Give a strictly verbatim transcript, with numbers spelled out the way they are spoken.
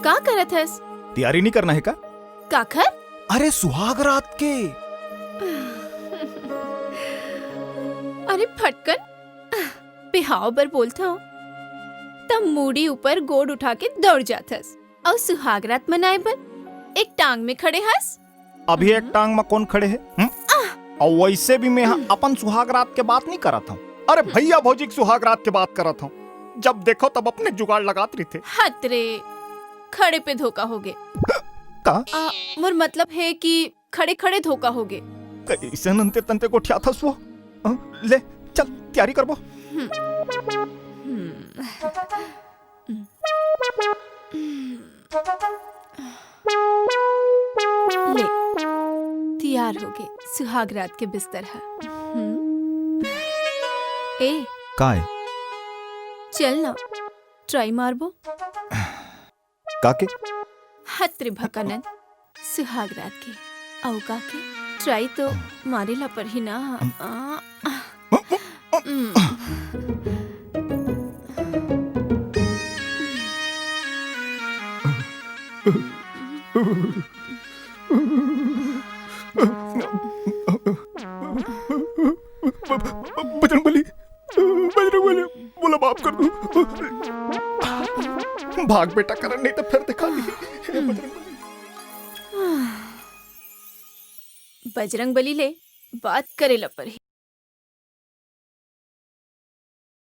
का करत हस? तैयारी नहीं करना है का? काखर? अरे, सुहाग रात के। अरे फटकन, बिहाव बर बोलथव, त मुड़ी ऊपर गोड़ उठा के दौड़ जाथस, अउ सुहाग रात मनाए बर एक टांग में खड़े हस। अभी एक टांग म कोन खड़े हे? हम्म? अउ वैसे भी मैं ह अपन सुहाग रात के बात नहीं करत हूँ। अरे भैया भौजी के सुहाग रात के बात करत हूँ। जब देखो तब अपने जुगाड़ लगात रहिथे। हत रे, खड़े पे धोखा होगे। का? आ, मोर मतलब हे कि खड़े खड़े धोखा होगे। कैसन अंते तंते गोठियाथस वो? अ, ले, चल, तैयारी करबो। हम्म। हम्म। ले, तैयार होगे सुहाग रात के बिस्तर ह। हम्म। ए, काय? चल ना, try मारबो। काके? हत रे भकानंद, सुहाग रात के। अउ काके? Try तो मारे ला परही ना। आ, आ। हम्म। बजरंगबली, बजरंगबली, मोला माफ कर दो। भाग बेटा करण, नहीं तो फिर दिखा दी। बजरंगबली। बजरंगबली ले बात करे ला परही।